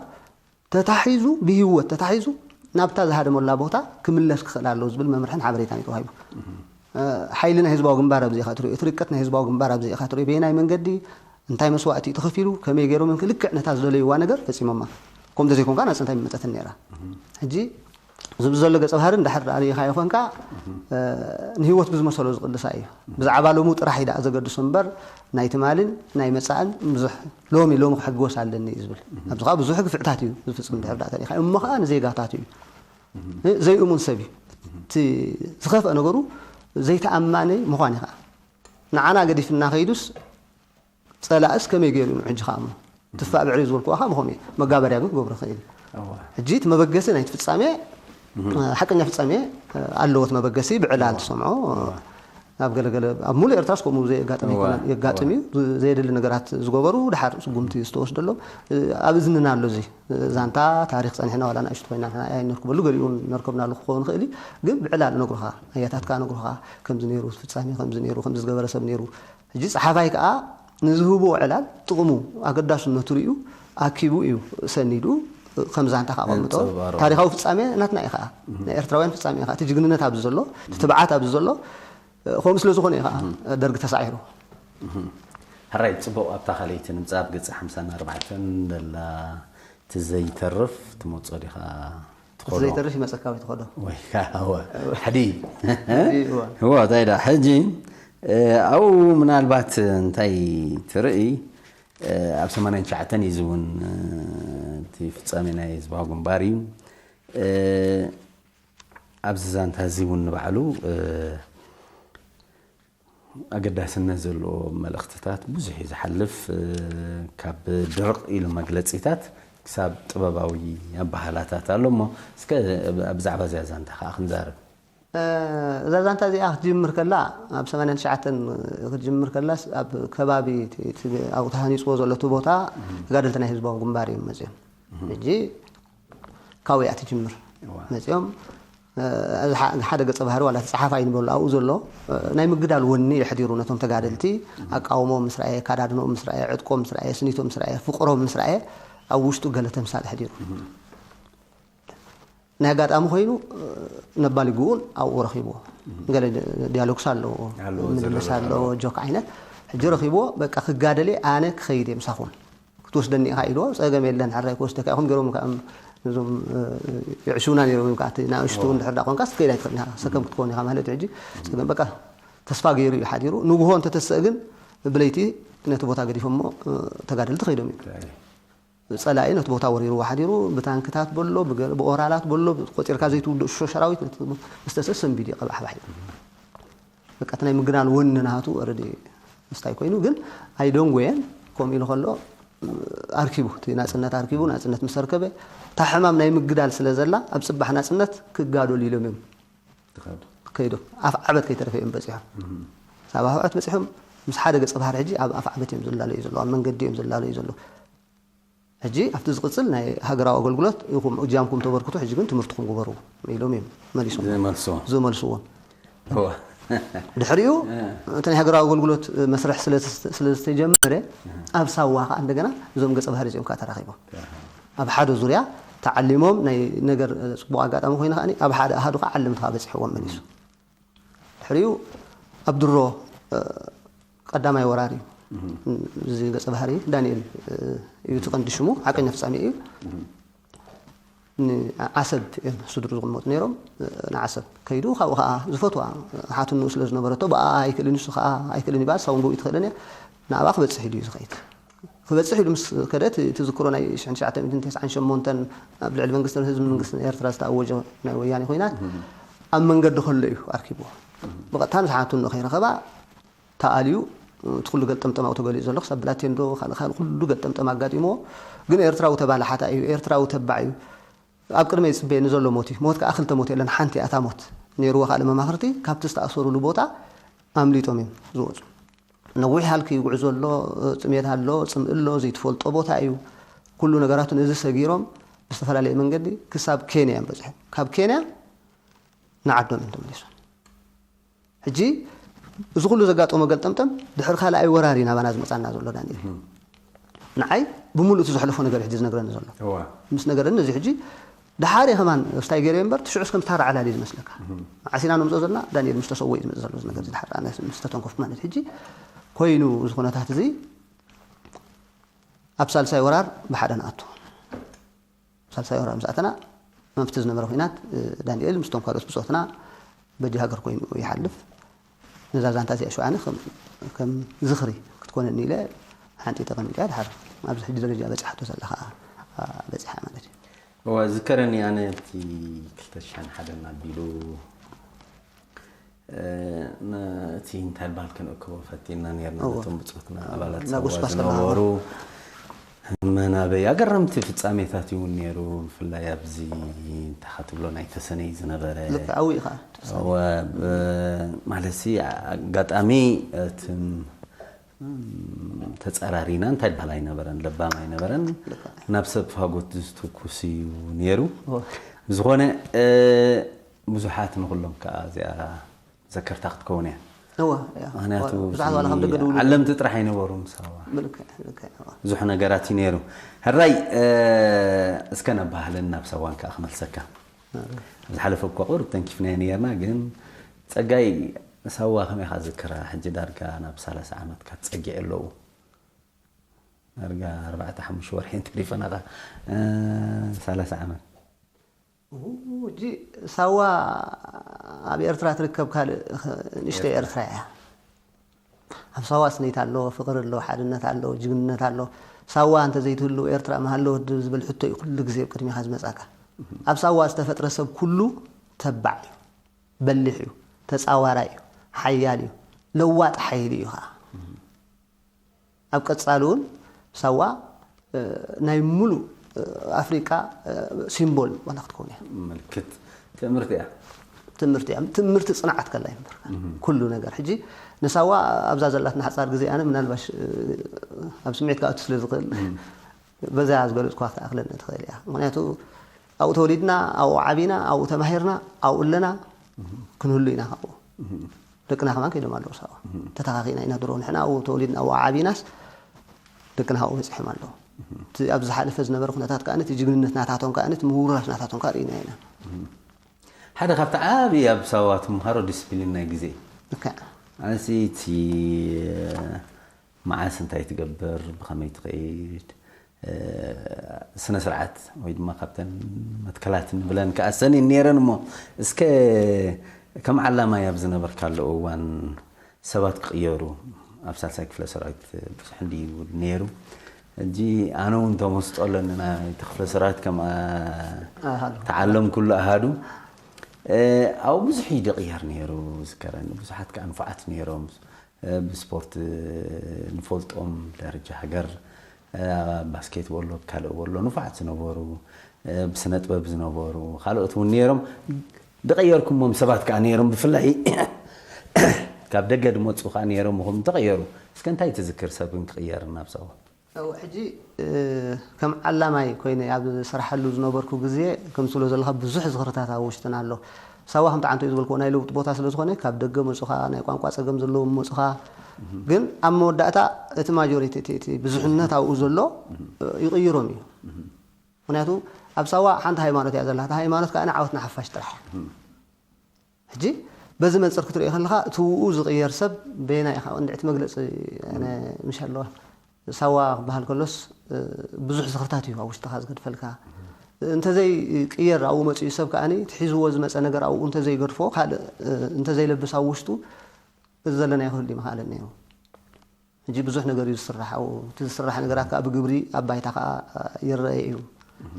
ተታሒዙ ብህይወት ተታሒዙ ናብታ ዝሃደመላ ቦታ ክምለስ ክኽእል ኣለዎ ዝብል መምርሕን ሓበሬታን እዩ ተዋሂቡ። ሓይሊ ናይ ህዝባዊ ግንባር ኣብዚ ኢኻ ትሪኦ፣ እቲ ርቀት ናይ ህዝባዊ ግንባር ኣብዚ ኢኻ ትሪኦ። በየናይ መንገዲ እንታይ መስዋእቲ እዩ ተኸፊሉ፣ ከመይ ገይሮም እዮም ልክዕ ነታ ዝደለይዋ ነገር ፈፂሞማ። ከምኡ ተዘይኮንካ ናፅነት ኣይምመፀትን ነይራ። ሕጂ ዝብል ዘሎ ገፀ ባህሪ እንዳሕር ርኢኻዮ ኮንካ ንህይወት ብዝመሰሎ ዝቕልሳ እዩ። ብዛዕባ ሎሙ ጥራሕ እዩ ደኣ ዘገድሶ እምበር ናይ ትማልን ናይ መፃእን ብዙሕ ሎሚ ሎሚ ክሕጎስ ኣለኒ እዩ ዝብል። ኣብዚ ከዓ ብዙሕ ግፍዕታት እዩ ዝፍፅም ድሕር ዳኣ ተሪኻ እሞ ከዓ ንዜጋታት እዩ ዘይእሙን ሰብ እዩ። እቲ ዝኸፍአ ነገሩ ዘይተኣማኒ ምዃን እዩ ከዓ ንዓና ገዲፍና ከይዱስ ፀላእስ ከመይ ገይሩ እዩ ሕጂ ከዓ እሞ ትፋእ ብዕሪ ዝበልኩ ከዓ ምኾም እዩ መጋበርያ ግን ክገብሮ ክእል እዩ። ሕጂ እቲ መበገሲ ናይቲ ፍፃሜ ሓቀኛ ፍፃሜ ኣለዎ። እቲ መበገሲ ብዕላል ትሰምዖ ኣብ ገለገለ ኣብ ሙሉእ ኤርትራስ ከምኡ ዘየጋጥም ይኮነን፣ የጋጥም እዩ። ዘየድሊ ነገራት ዝገበሩ ድሓር ስጉምቲ ዝተወስደሎም ኣብ እዝንና ኣሎ። እዚ ዛንታ ታሪክ ፀኒሕና ዋላ ንእሽቱ ኮይና ንሕና ኣይነርክበሉ፣ ገሊኡ እውን ነርከብናሉ ክኸውን ይኽእል እዩ። ግን ብዕላል ነግሩኻ፣ ኣያታትካ ነግሩኻ፣ ከምዚ ነይሩ ፍፃሜ፣ ከምዚ ነይሩ፣ ከምዚ ዝገበረ ሰብ ነይሩ። ሕጂ ፀሓፋይ ከዓ ንዝህብዎ ዕላል ጥቕሙ ኣገዳስነቱ ሪኡ ኣኪቡ እዩ ሰኒዱ ከም ዛንታ ከቐምጦ። ታሪካዊ ፍፃሜ ናትና እዩ ከዓ፣ ናይ ኤርትራውያን ፍፃሜ እዩ ከዓ። እቲ ጅግንነት ኣብዚ ዘሎ፣ እቲ ትብዓት ኣብዚ ዘሎ ከምኡ ስለ ዝኾነ እዩ ከዓ ደርጊ ተሳዒሩ። ሕራይ ፅቡቕ። ኣብታ ካልኣይቲ ንምፃእ ኣብ ገፂ ሓምሳን ኣርባዕተን ደላ እቲ ዘይተርፍ ትመፆ ዲኻ? እቲ ዘይተርፍ ይመፀካ ወይ ትኸዶ ወይ ከዓ ሕዲ እዎ እንታይ ዳ ሕጂ ኣብኡ ምናልባት እንታይ ትርኢ? ኣብ ሰማንያን ትሽዓተን እዩ እውን እቲ ፍፃሜ ናይ ህዝባዊ ግንባር እዩ። ኣብዚ ዛንታ እዚ እውን ንባዕሉ ኣገዳስነት ዘለዎ መልእኽትታት ብዙሕ እዩ ዝሓልፍ። ካብ ድርቕ ኢሉ መግለፂታት ክሳብ ጥበባዊ ኣባህላታት ኣሎ እሞ እስከ ብዛዕባ እዚኣ ዛንታ ከዓ ክንዛረብ። እዛ ዛንታ እዚኣ ክትጅምር ከላ ኣብ ሰማንያን ትሽዓተን ክትጅምር ከላስ ኣብ ከባቢ ኣብኡ ተሃኒፅዎ ዘሎ እቲ ቦታ ተጋደልቲ ናይ ህዝባዊ ግንባር እዮም መፅኦም። ሕጂ ካብኡ እያ ትጅምር። መፂኦም ሓደ ገፀ ባህሪ ዋላ እቲ ፀሓፋይ ንበሎ ኣብኡ ዘሎ ናይ ምግዳል ወኒ የሕዲሩ ነቶም ተጋደልቲ። ኣቃውሞም ምስ ረኣየ፣ ኣካዳድንኦም ምስ ረኣየ፣ ዕጥቆም ምስ ረኣየ፣ ስኒቶም ምስ ረኣየ፣ ፍቕሮም ምስ ረኣየ ኣብ ውሽጡ ገለ ተምሳል ኣሕዲሩ። ናይ ኣጋጣሚ ኮይኑ ነባሊጉ እውን ኣብኡ ረኺብዎ። ገለ ዲያሎግስ ኣለዎ፣ ምልልስ ኣለዎ፣ ጆክ ዓይነት። ሕጂ ረኺብዎ በቃ ክጋደል እየ ኣነ ክኸይድ እየ ምሳኹም ክትወስደኒ ኢኻ ኢልዎ። ፀገም የለን ሕራይ ክወስደካ ኢኹም ገይሮም ከዓ እዞም ይዕሽውና ነይሮም እዮም። ከዓቲ ንእሽቱ እንድሕር ዳ ኮንካ ክትከይድ ኣይትኽእልን ኢኻ፣ ሰከም ክትከውን ኢኻ ማለት እዩ። ሕጂ ፀገም በቃ ተስፋ ገይሩ እዩ ሓዲሩ። ንግሆ እንተተስእ ግን ብለይቲ ነቲ ቦታ ገዲፎሞ ተጋደልቲ ከይዶም እዮም። ፀላኢ ነቲ ቦታ ወሪርዎ ሓዲሩ ብታንክታት በሎ ብኦራላት በሎ ቆፂርካ ዘይትውድእ ሽሾ ሰራዊት ምስ ተስእ ሰንቢዱ እዩ ቀባሕባሕ እዩ። በቃ እቲ ናይ ምግዳል ወኒ ናሃቱ ኦረዲ ምስታይ ኮይኑ ግን ኣይደንጎየን። ከምኡ ኢሉ ከሎ ኣርኪቡ እቲ ናፅነት ኣርኪቡ ናፅነት ምስ ኣርከበ እታ ሕማም ናይ ምግዳል ስለ ዘላ ኣብ ፅባሕ ናፅነት ክጋደሉ ኢሎም እዮም ከይዶም ኣፍ ዓበት ከይተረፈ እዮም በፂሖም። ሳብ ኣፍ ዓበት በፂሖም ምስ ሓደ ገፀ ባህር ሕጂ ኣብ ኣፍ ዓበት እዮም ዝላለዩ ዘለዉ ኣብ መንገዲ እዮም ዝላለዩ ዘለዉ። ሕጂ ኣብቲ ዝቕፅል ናይ ሃገራዊ ኣገልግሎት ኢኹም እጃምኩም ተበርክቱ፣ ሕጂ ግን ትምህርትኹም ግበሩ ኢሎም እዮም መሊሶም ዝመልስዎ። ዝመልስዎም። እወ። ድሕሪኡ እቲ ናይ ሃገራዊ ኣገልግሎት መስርሕ ስለ ዝተጀመረ ኣብ ሳዋ ከዓ እንደገና እዞም ገጸ ባህሪ እዚኦም ከዓ ተራኺቦም ኣብ ሓደ ዙርያ ተዓሊሞም ናይ ነገር ጽቡቕ ኣጋጣሚ ኮይኑ ከዓ ኣብ ሓደ ኣሃዱ ከዓ ዓለምቲ ከዓ በፂሕዎም መሊሱ። ድሕሪኡ ኣብ ድሮ ቀዳማይ ወራር እዩ። እዚ ገጸ ባህሪ ዳንኤል እዩ እቲ ቀንዲ ሽሙ፣ ሓቀኛ ፍጻሜ እዩ። ንዓሰብ እዮም ስድሩ ዝቕመጡ ነይሮም። ንዓሰብ ከይዱ ካብኡ ከዓ ዝፈትዋ ሓትንኡ ስለ ዝነበረቶ ብኣ ኣይክእልን እሱ ከዓ ኣይክእልን ይበሃል፣ ሳውን ብኡ ትኽእልን እያ። ንኣባ ክበፅሕ ኢሉ እዩ ዝኸይድ። ክበፅሕ ኢሉ ምስ ከደ እቲ ዝክሮ ናይ ሽሕን ትሽዓተ ሚእትን ተስዓን ሸሞንተን ኣብ ልዕሊ መንግስትን ህዝቢ መንግስትን ኤርትራ ዝተኣወጀ ናይ ወያኔ ኮይናት ኣብ መንገዲ ከሎ እዩ ኣርኪብዎ። ብቐጥታ ንሓትንኡ ከይረኸባ ተኣልዩ እቲ ኩሉ ገልጠምጠም ኣብኡ ተገሊኡ ዘሎ ክሳብ ብላቴንዶ ካልእ ካልእ ኩሉ ገልጠምጠም ኣጋጢምዎ። ግን ኤርትራዊ ተባላሓታ እዩ፣ ኤርትራዊ ተባዕ እዩ። ኣብ ቅድመይ ዝፅበየኒ ዘሎ ሞት እዩ። ሞት ከዓ ክልተ ሞት የለን፣ ሓንቲ እያ እታ ሞት። ነይርዎ ካልእ መማኽርቲ ካብቲ ዝተኣሰሩሉ ቦታ ኣምሊጦም እዮም ዝወፁ። ነዊሕ ሃልኪ ጉዕዞ ኣሎ፣ ፅሜት ኣሎ፣ ፅምእ ኣሎ፣ ዘይትፈልጦ ቦታ እዩ። ኩሉ ነገራቱ ነዚ ሰጊሮም ብዝተፈላለየ መንገዲ ክሳብ ኬንያ እዮም በፂሖም። ካብ ኬንያ ንዓዶም እዮም ተመሊሶም። ሕጂ እዚ ኩሉ ዘጋጠሞ ገልጠምጠም ድሕሪ ካልኣይ ወራር እዩ ናባና ዝመፃና ዘሎ ዳንኤል። ንዓይ ብምሉእ እቲ ዘሕለፎ ነገር ሕጂ ዝነግረኒ ዘሎ ምስ ነገረኒ እዚ ሕጂ ደሓር ከማን ስታይ ገይረ እምበር ትሽዑስ ከም ታራ ዓላል እዩ ዝመስለካ። መዓስ ኢና ነምፅኦ ዘለና ዳንኤል ምስ ተሰወ እዩ ዝመፅእ ዘሎ እዚ ነገር እዚ ደሓር ኣነ ምስ ተተንኮፍኩ ማለት ሕጂ ኮይኑ እዚ ኩነታት እዚ ኣብ ሳልሳይ ወራር ብሓደ ንኣቱ። ሳልሳይ ወራር ምስ ኣተና መምፍቲ ዝነበረ ኩናት ዳንኤል ምስቶም ካልኦት ብፆትና በጃ ሃገር ኮይኑ ይሓልፍ። ነዛ ዛንታ እዚኣ ሽውዓነ ከም ዝኽሪ ክትኮነኒ ኢለ ሓንጢ ተቐሚጠ እያ። ድሓር ኣብዚ ሕጂ ደረጃ በፂሓቶ ዘላ ከዓ በፂሓ ማለት እዩ። እዋ ዝከረኒ ኣነ እቲ ክልተ ሽሕን ሓደን ኣቢሉ እቲ እንታይ ባል ክንእክቦ ፈቲና ነርና ነቶም ብፆትና ኣባላት ሰዋ ዝነበሩ መናበይ ኣገረምቲ ፍፃሜታት እውን ነይሩ። ብፍላይ ኣብዚ እንታይ ክትብሎ ናይ ተሰነይ ዝነበረ ማለት ኣጋጣሚ እትም ተፀራሪና እንታይ ባል ኣይነበረን፣ ለባም ኣይነበረን። ናብ ሰብ ፋጎት ዝትኩስ እዩ ነይሩ። ዝኾነ ብዙሓት ንኩሎም ከዓ እዚኣ ዘከርታ ክትከውን እያ። እዋ፣ እያ። ምክንያቱ እዋ፣ ብዙሓት ዋላ ካብ ደገ ደውሉ። ዓለምቲ ጥራሕ ኣይነበሩን ሳዋ። ብልክዕ፣ ብልክዕ፣ እዋ። ብዙሕ ነገራት እዩ ነይሩ። ሕራይ እስከ ነባህልን ናብ ሳዋን ከዓ ክመልሰካ። ዝሓለፈ እኳ ቁሩብ ተንኪፍናዮ ነርና ግን ፀጋይ ሳዋ ከመይ ኢኻ ዝክራ ሕጂ ዳርጋ ናብ ሰላሳ ዓመት ካትፀጊዕ ኣለዉ። ዳርጋ ኣርባዕተ ሓሙሽተ ወርሒ እንተሪፈናኻ ሰላሳ ዓመት። እጂ ሳዋ ኣብ ኤርትራ ትርከብ ካልእ ንእሽተይ ኤርትራ እያ። ኣብ ሳዋ ስኒት ኣሎ፣ ፍቕሪ ኣሎ፣ ሓድነት ኣሎ፣ ጅግንነት ኣሎ። ሳዋ እንተዘይትህሉ ኤርትራ ምሃለወት ዝብል ሕቶ እዩ ኩሉ ግዜ ኣብ ቅድሚኻ ዝመጻካ። ኣብ ሳዋ ዝተፈጥረ ሰብ ኩሉ ተባዕ እዩ፣ በሊሕ እዩ፣ ተጻዋራይ እዩ፣ ሓያል እዩ፣ ለዋጥ ሓይሊ እዩ ኸዓ። ኣብ ቀጻሊ እውን ሳዋ ናይ ሙሉእ ኣፍሪቃ ሲምቦል ዋላ ክትከውን እያ። ምልክት ትእምርቲ እያ። ትምህርቲ እያ። ትምህርቲ ጽንዓት ከላ ይንበርካ ኩሉ ነገር። ሕጂ ንሳዋ ኣብዛ ዘላትና ሓጻር ግዜ ኣነ ምናልባሽ ኣብ ስምዒት ክኣቱ ስለ ዝኽእል በዛ ዝገለጽኳ ክትኣኽለኒ ትኽእል እያ። ምክንያቱ ኣብኡ ተወሊድና፣ ኣብኡ ዓቢና፣ ኣብኡ ተማሂርና፣ ኣብኡ ኣለና፣ ክንህሉ ኢና ካብኡ። ደቅና ከማን ከይዶም ኣለዉ ሳዋ። ተተኻኺእና ኢና ድሮ ንሕና ኣብኡ ተወሊድና ኣብኡ ዓቢናስ ደቅና ኣብኡ በጺሖም ኣለዉ። እቲ ኣብ ዝሓለፈ ዝነበረ ኩነታት ከኣ እቲ ጅግንነት ናታቶም ከኣ እቲ ምውራስ ናታቶም ከኣ ርኢና ኢና። ሓደ ካብቲ ዓቢ ኣብ ሳዋ ትምሃሮ ዲስፕሊን ናይ ግዜ እዩ። ልክዕ። ኣነሲ እቲ መዓስ እንታይ ትገብር ብኸመይ ትኸይድ ስነ ስርዓት ወይ ድማ ካብተን መትከላት ንብለን ከኣ ሰኒ ነይረን እሞ እስከ ከም ዓላማይ ኣብ ዝነበርካሉ እዋን ሰባት ክቕየሩ ኣብ ሳልሳይ ክፍለ ሰራዊት ብዙሕ እንድዩ ነይሩ። ሕጂ ኣነ እውን ተመስጦ ኣለኒ ናይቲ ክፍለ ሰራዊት ከም ተዓለምኩሉ ኣሃዱ ኣብኡ ብዙሕ እዩ ድቕየር ነይሩ። ዝከረኒ ብዙሓት ከዓ ንፉዓት ነይሮም። ብስፖርት ንፈልጦም ደረጃ ሃገር ባስኬት በሎ ካልእ በሎ ንፉዓት ዝነበሩ ብስነ ጥበብ ዝነበሩ ካልኦት እውን ነይሮም። ዝቐየርኩሞም ሰባት ከዓ ነይሮም። ብፍላይ ካብ ደገ ዝመፁ ከዓ ነይሮም። ኹም ተቐየሩ። እስከ እንታይ ትዝክር ሰብ ግን ክቕየር ናብ ሰብኣት? ሕጂ ከም ዓላማይ ኮይነ ኣብ ዝሰርሓሉ ዝነበርኩ ግዜ ከም ትብሎ ዘለካ ብዙሕ ዝኽርታት ኣብ ውሽጥና ኣሎ። ሳዋ ከምቲ ዓንቶ እዩ ዝበልክዎ ናይ ለውጢ ቦታ ስለ ዝኾነ ካብ ደገ መፁኻ ናይ ቋንቋ ፀገም ዘለዎም መፁኻ። ግን ኣብ መወዳእታ እቲ ማጆሪቲ እቲ እቲ ብዙሕነት ኣብኡ ዘሎ ይቕይሮም እዩ። ምክንያቱ ኣብ ሳዋ ሓንቲ ሃይማኖት እያ ዘላ። እታ ሃይማኖት ከዓ ንዓወት ንሓፋሽ ጥራሕ። ሕጂ በዚ መንፅር ክትሪኦ ከለኻ እቲ ውኡ ዝቕየር ሰብ በየናይ ኢኻ እንድዕቲ መግለፂ ኣነ ምሽ ኣለዋ። ሳዋ ክበሃል ከሎስ ብዙሕ ዝኽርታት እዩ ኣብ ውሽጥኻ ዝገድፈልካ። እንተዘይ ቅየር ኣብኡ መፅኡ ሰብ ከዓኒ እቲ ሒዝዎ ዝመፀ ነገር ኣብኡ እንተዘይገድፎ ካልእ እንተዘይለብስ ኣብ ውሽጡ እዚ ዘለናዮ ክህሉ ይምኽኣለ ነይሩ። ሕጂ ብዙሕ ነገር እዩ ዝስራሕ ኣብኡ። እቲ ዝስራሕ ነገራት ከዓ ብግብሪ ኣብ ባይታ ከዓ ይረአ እዩ።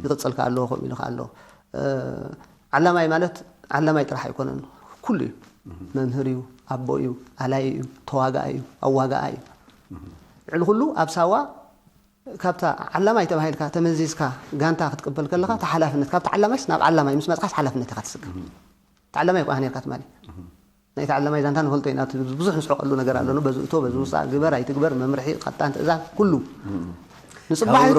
ይቕፅል ከዓ ኣለዎ ከምኡ ኢሉ ከዓ ኣሎ። ዓላማይ ማለት ዓላማይ ጥራሕ ኣይኮነን፣ ኩሉ እዩ። መምህር እዩ፣ ኣቦ እዩ፣ ኣላይ እዩ፣ ተዋጋኣይ እዩ፣ ኣዋጋኣ እዩ። ልዕሊ ኩሉ ኣብ ሳዋ ካብታ ዓላማይ ተባሂልካ ተመዚዝካ ጋንታ ክትቅበል ከለኻ እቲ ሓላፍነት ካብቲ ዓላማይስ ናብ ዓላማይ ምስ መፅኻስ ሓላፍነት ኢኻ ትስከም። እቲ ዓላማይ እኮ ነርካ ትማሊ ናይቲ ዓላማይ ዛንታ ንፈልጦ ኢና። ብዙሕ ንስሕቀሉ ነገር ኣሎ። በዚ እቶ በዚ ውፃእ ግበር ኣይትግበር መምርሒ ቀጣን ትእዛዝ ኩሉ ንፅባሒቱ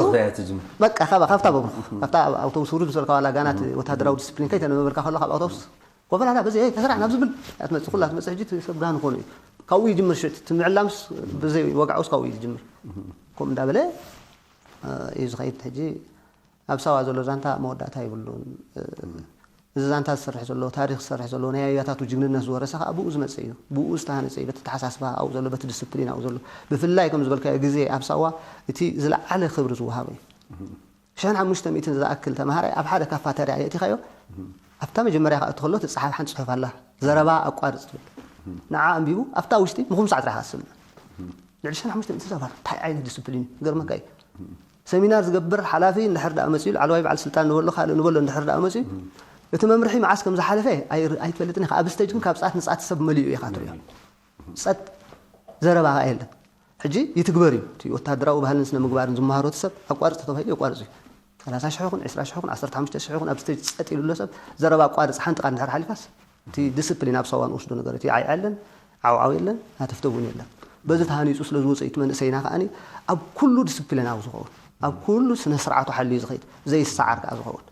በቃ ካብ ካብታ በብሩ ካብታ ኣውቶቡስ ውርድ ዝበልካ ዋላ ጋናት ወታደራዊ ዲስፕሊን ከይተነበበልካ ከሎ ካብ ኣውቶቡስ ኮፈላላ በዚ ተስራዕ ናብ ዝብል ኣትመፅእ ኩላ ትመፅእ ሕጂ ሰብ ጋን ኮኑ እዩ። ካብኡ ይጅምር ሽት ትምዕላምስ ብዘይ ወግዓውስ ካብኡ እዩ ዝጅምር። ከምኡ እንዳበለ እዩ ዝኸይድ። ሕጂ ኣብ ሳዋ ዘሎ ዛንታ መወዳእታ ይብሉን። እዚ ዛንታ ዝሰርሕ ዘሎ ታሪክ ዝሰርሕ ዘሎ ናይ ኣያታቱ ጅግንነት ዝወረሰ ከዓ ብኡ ዝመፅእ እዩ። ብኡ ዝተሃነፀ እዩ። በቲ ተሓሳስባ ኣብኡ ዘሎ በቲ ዲስፕሊን ኣብኡ ዘሎ ብፍላይ ከም ዝበልካዮ ግዜ ኣብ ሳዋ እቲ ዝለዓለ ክብሪ ዝወሃቦ እዩ። ሽሕን ሓሙሽተ ሚእትን ዝኣክል ተምሃራይ ኣብ ሓደ ካፋተርያ የእቲኻዮ ኣብታ መጀመርያ ከኣ እትኸሎ ትፀሓፍ ሓንቲ ፅሑፍ ኣላ። ዘረባ ኣቋርፅ ትብል። ንዓ ኣንቢቡ ኣብታ ውሽጢ ምኹምሳዕ ጥራሕ ኣስምዕ። ልዕሊ ሽሕን ሓሙሽተ ሚእትን ሰብ ኣሎ። እንታይ ዓይነት ዲስፕሊን እዩ? ገርመካ እዩ። ሰሚናር ዝገብር ሓላፊ እንድሕር ደኣ መፅኡ ላዕለዋይ በዓል ስልጣን ንበሎ ካልእ ንበሎ እንድሕር ደኣ መፅኡ እቲ መምርሒ መዓስ ከም ዝሓለፈ ኣይትፈልጥን ኢኻ። ኣብ ስቴጅ ግን ካብ ፃት ንፃት ሰብ መሊኡ ኢኻ ትሪኦ። ፀጥ ዘረባ ከዓ የለን። ሕጂ ይትግበር እዩ እቲ ወታደራዊ ባህልን ስነ ምግባርን ዝመሃሮ እቲ ሰብ ኣቋርፅ ተባሂሉ የቋርፅ እዩ። ሰላሳ ሽሕ ይኹን ዕስራ ሽሕ ይኹን ዓሰርተ ሓሙሽተ ሽሕ ይኹን ኣብ ስቴጅ ፀጥ ኢሉ ኣሎ ሰብ ዘረባ ኣቋርፅ ሓንቲ ቃል እንድሕር ሓሊፋስ እቲ ዲስፕሊን ኣብ ሳዋ ንወስዶ ነገር እቲ ዓይዓለን ዓውዓው የለን ሃተፍተፍ እውን የለን። በዚ ተሃኒፁ ስለ ዝወፀ እቲ መንእሰይና ከዓኒ ኣብ ኩሉ ዲስፕሊናዊ ዝኸውን ኣብ ኩሉ ስነ ስርዓቱ ሓልዩ ዝኸይድ ዘይሰዓር ከዓ ዝኸውን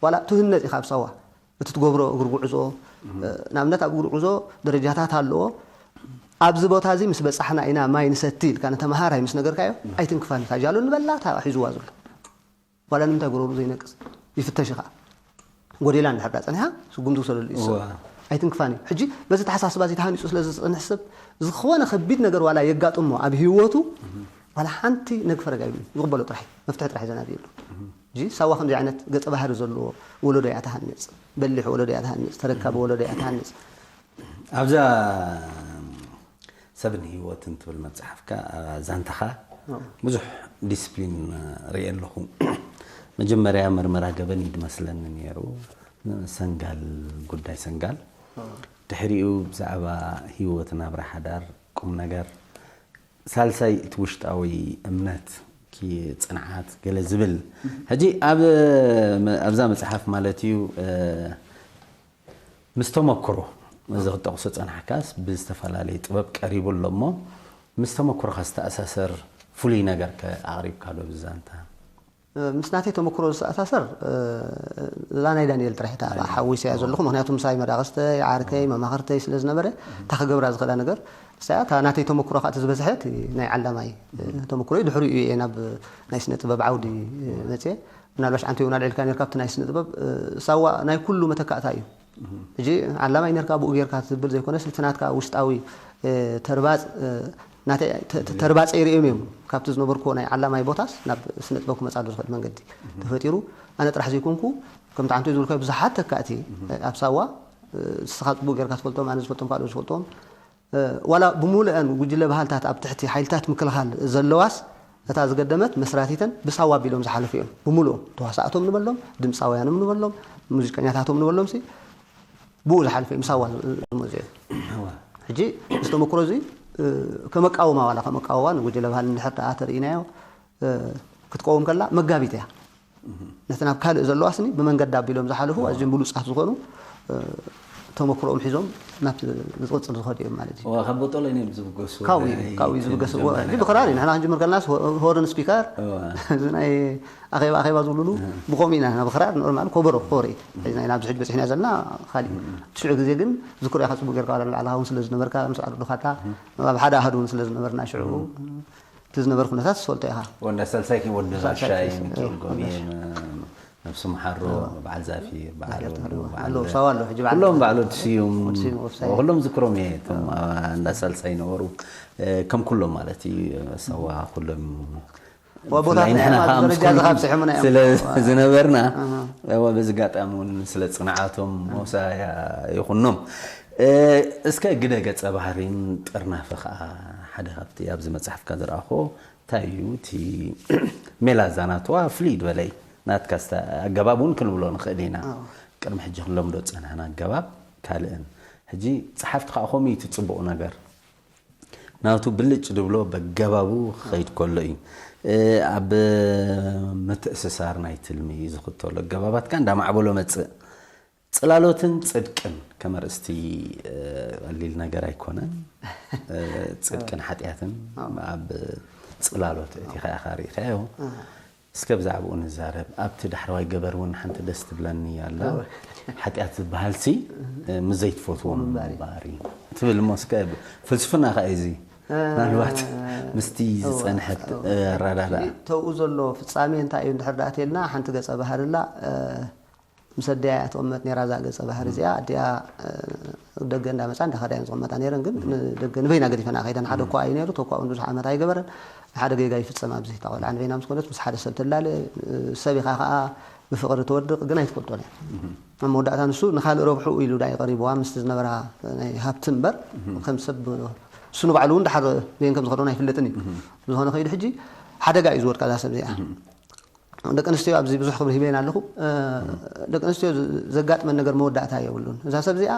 ዋላ ትህነፅ ኢኻ ኣብ ሳዋ እቲ ትገብሮ እግሪ ጉዕዞ ንኣብነት ኣብ እግሪ ጉዕዞ ደረጃታት ኣለዎ። ኣብዚ ቦታ እዚ ምስ በፃሕና ኢና ማይ ንሰቲ ኢልካ ንተምሃራይ ምስ ነገርካዮ ኣይትንክፋን እታ ጃሎ ንበላ እታ ሒዝዋ ዘሎ ዋላ ንምንታይ ጎረሩ ዘይነቅፅ ይፍተሽ ኢኻ ጎዴላ እንድሕር ዳ ፀኒሓ ስጉምቲ ውሰደሉ እዩ ሰብ ኣይትንክፋን እዩ። ሕጂ በዚ ተሓሳስባ እዚ ተሃኒፁ ስለ ዝፀንሕ ሰብ ዝኾነ ከቢድ ነገር ዋላ የጋጥሞ ኣብ ህይወቱ ዋላ ሓንቲ ነግፈረግ ኣይብሉን። ይቕበሎ ጥራሕ እዩ። መፍትሒ ጥራሕ እዩ ዘናድየሉ። ሕጂ ሳዋ ከምዚ ዓይነት ገፀ ባህሪ ዘለዎ ወለዶ እያ ትሃንፅ። በሊሕ ወለዶ እያ ትሃንፅ። ተረካቢ ወለዶ እያ ትሃንፅ። ኣብዛ ሰብን ህይወትን ትብል መፅሓፍካ ዛንታኻ ብዙሕ ዲስፕሊን ርእየ ኣለኹ። መጀመርያ መርመራ ገበን እዩ ድመስለኒ ነይሩ፣ ሰንጋል፣ ጉዳይ ሰንጋል። ድሕሪኡ ብዛዕባ ህይወት ናብራ ሓዳር፣ ቁም ነገር፣ ሳልሳይ እቲ ውሽጣዊ እምነት፣ ጽንዓት፣ ገለ ዝብል። ሕጂ ኣብ ኣብዛ መጽሓፍ ማለት እዩ ምስ ተመክሮ እዚ ክጠቕሶ ጸናሕካስ ብዝተፈላለየ ጥበብ ቀሪቡ ኣሎ እሞ ምስ ተመክሮኻ ዝተኣሳሰር ፍሉይ ነገር ከ ኣቕሪብካ ዶ ብዛንታ? ምስ ናተይ ተመክሮ ዝተኣሳሰር እዛ ናይ ዳንኤል ጥራሕ እታ ሓዊሰያ ዘለኹ ምክንያቱ ምሳይ መዳቕስተይ ዓርከይ መማኽርተይ ስለ ዝነበረ እታ ክገብራ ዝኽእላ ነገር ንሳያ እታ ናተይ ተመክሮ ከዓ እቲ ዝበዝሐ እቲ ናይ ዓላማይ ተመክሮ እዩ ድሕሪኡ እየ ናብ ናይ ስነ ጥበብ ዓውዲ መፅየ ምናልባሽ ዓንተ እውን ኣልዒልካ ነርካ ኣብቲ ናይ ስነ ጥበብ ሳዋ ናይ ኩሉ መተካእታ እዩ ሕጂ ዓላማይ ነርካ ብኡ ጌርካ ትብል ዘይኮነስ እቲ ናትካ ውሽጣዊ ተርባፅ ናተይ ተርባፀ ይርእዮም እዮም ካብቲ ዝነበርኩዎ ናይ ዓላማይ ቦታስ ናብ ስነ ጥበብ ክመፃሉ ዝኽእል መንገዲ ተፈጢሩ ኣነ ጥራሕ ዘይኮንኩ ከምቲ ዓንቶ ዝብልካዮ ብዙሓት ተካእቲ ኣብ ሳዋ ንስኻ ፅቡቅ ጌርካ ትፈልጦም ኣነ ዝፈልጦም ካልኦት ዝፈልጦም ዋላ ብሙሉአን ጉጅለ ባህልታት ኣብ ትሕቲ ሓይልታት ምክልኻል ዘለዋስ እታ ዝገደመት መስራቲተን ብሳዋ ኣቢሎም ዝሓለፉ እዮም ብሙሉኦም ተዋሳእቶም ንበሎም ድምፃውያኖም ንበሎም ሙዚቀኛታቶም ንበሎም ሲ ብኡ ዝሓለፈ ምሳዋ ዝመፅኡ ሕጂ እዚ ተመክሮ እዚ ከመቃወማ ዋላ ከመቃወማ ንጉጅለ ባህል እንድሕር ደኣ ተርእናዮ ክትቀውም ከላ መጋቢት እያ ነቲ ናብ ካልእ ዘለዋ ስኒ ብመንገዲ ኣቢሎም ዝሓለፉ ኣዝዮም ብሉፃት ዝኾኑ ተመክሮኦም ሒዞም ናብቲ ዝቕፅል ዝኸዱ እዮም ማለት እዩ። እዋ ካብ ቦጦሎ እዮም ዝብገሱ ካብኡ እዩ ካብኡ እዩ ዝብገስ። ሕጂ ብክራር እዩ ንሕና ክንጅምር ከለናስ ሆርን ስፒከር እዚ ናይ ኣኼባ ኣኼባ ዝብሉሉ ብኸምኡ ኢና ናብ ክራር ኖርማል ኮበሮ ኮበሮ እዩ ሒዝና ኢና ኣብዚ ሕጂ በፂሕና ዘለና ካሊእ ሽዑ ግዜ ግን ዝክሮ ኢኻ ፅቡቅ ጌርካ ዋላ ንባዕልኻ እውን ስለ ዝነበርካ ምስ ኣረዱኻታ ኣብ ሓደ ኣሃዱ እውን ስለ ዝነበርና ሽዑ እቲ ዝነበረ ኩነታት ዝፈልጦ ኢኻ። ወንዳ ሳልሳይ ወዲ ራሻይ ሚካኤል ጎብየ ነብሱ መሓሮ በዓል ዛፊ በዓል ኣለዎ ሳዋ ኣሎ ሕጂ በዓል ኩሎም በዓል ወዲ ስዩም ወዲ ስዩም ወፍሳይ። ኩሎም ዝክሮም እየ እቶም እንዳ ሳልሳይ ነበሩ ከም ኩሎም ማለት እዩ ሳዋ ኩሎም ወቦታት ብፍላይ ንሕና ኣብ ከዓ ምስ ደረጃ ኩሎም ዝኻብፅሑምና እዮም ስለ ዝነበርና እዋ በዚ ኣጋጣሚ እውን ስለ ፅንዓቶም መውሳያ ይኹኖም እ፣ እስከ ግደ ገፀ ባህሪን ጥርናፈ ከዓ ሓደ ካብቲ ኣብዚ መፅሓፍካ ዝረኣኹ እንታይ እዩ እቲ ሜላ ዛናትዋ ፍልይ ዝበለ እዩ ናትካ ኣገባብ እውን ክንብሎ ንኽእል ኢና ቅድሚ ሕጂ ክንለምዶ ዝፀናሕና ኣገባብ ካልእን ሕጂ ፀሓፍቲ ከዓ ከምኡ እዩ እቲ ፅቡቕ ነገር ናቱ ብልጭ ድብሎ በገባቡ ክኸይድ ከሎ እዩ ኣብ ምትእስሳር ናይ ትልሚ ዝኽተሎ ኣገባባት ከ እንዳማዕበሎ መፅእ ፅላሎትን ፅድቅን ከም ኣርእስቲ ቀሊል ነገር ኣይኮነን ፅድቅን ሓጢኣትን ኣብ ፅላሎት እቲ ከኣኻ ርኢኻዮ እስከ ብዛዕባኡ ንዛረብ ኣብቲ ዳሕረዋይ ገበር እውን ሓንቲ ደስ ትብለኒ ኣላ ሓጢኣት ዝበሃል ሲ ምስ ዘይትፈትዎም ምንባር እዩ ትብል እሞ እስከ ፍልስፍና ከ እዚ ምናልባት ምስቲ ዝፀንሐት ኣረዳዳ ተብኡ ዘሎ ፍፃሜ እንታይ እዩ እንድሕር ደኣ ተልና ሓንቲ ገፀ ባህርላ ምስ ኣዲኣ እያ ትቕመጥ ነይራ እዛ ገፀ ባህሪ እዚኣ ኣዲኣ ደገ እንዳመፃ እንዳኸዳ እየን ዝቕመጣ ነይረን ግን ንደገ ንበይና ገዲፈና ከይደን ሓደ እኳ እዩ ነይሩ ተኳኡ ብዙሕ ዓመት ኣይገበረን ሓደ ጌጋ ይፍፀም ኣብዚ እታ ቆልዓ ንበይና ምስ ኮነት ምስ ሓደ ሰብ ትላለ ሰብ ኢኻ ከዓ ብፍቕሪ ትወድቕ ግን ኣይትፈልጦን እያ ኣብ መወዳእታ ንሱ ንካልእ ረብሑ ኢሉ ዳ ቀሪብዋ ምስቲ ዝነበራ ናይ ሃብቲ እምበር ከም ሰብ እሱ ንባዕሉ እውን ድሓር በየን ከም ዝኸደውን ኣይፍለጥን እዩ ብዝኾነ ከይዱ ሕጂ ሓደጋ እዩ ዝወድቃ እዛ ሰብ እዚኣ ደቂ ኣንስትዮ ኣብዚ ብዙሕ ክብሪ ሂበየን ኣለኹ ደቂ ኣንስትዮ ዘጋጥመን ነገር መወዳእታ የብሉን እዛ ሰብ እዚኣ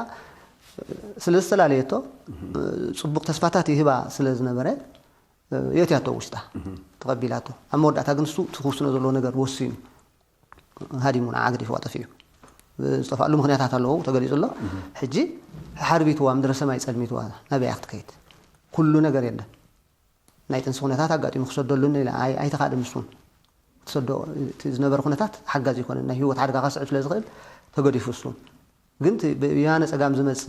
ስለ ዝተላለየቶ ፅቡቅ ተስፋታት ይህባ ስለ ዝነበረ የትያቶ ውሽጣ ተቐቢላቶ ኣብ መወዳእታ ግን እሱ ትክውስኖ ዘለዎ ነገር ወሲኑ ሃዲሙ ንዓ ገዲፍዋ ጠፊኡ ዝጠፋሉ ምክንያታት ኣለዎ ተገሊፁ ኣሎ ሕጂ ሓርቢትዋ ምድረ ሰማይ ፀልሚትዋ ናበይ ክትከይድ ኩሉ ነገር የለን ናይ ጥንሲ ኩነታት ኣጋጢሙ ክሰደሉ ኣይተኻእልን ንሱን ትሰዶ እቲ ዝነበረ ኩነታት ሓጋዚ ይኮነ ናይ ህይወት ሓደጋ ከስዕብ ስለ ዝኽእል ተገዲፉ እሱ ግን ብያነ ፀጋም ዝመፅእ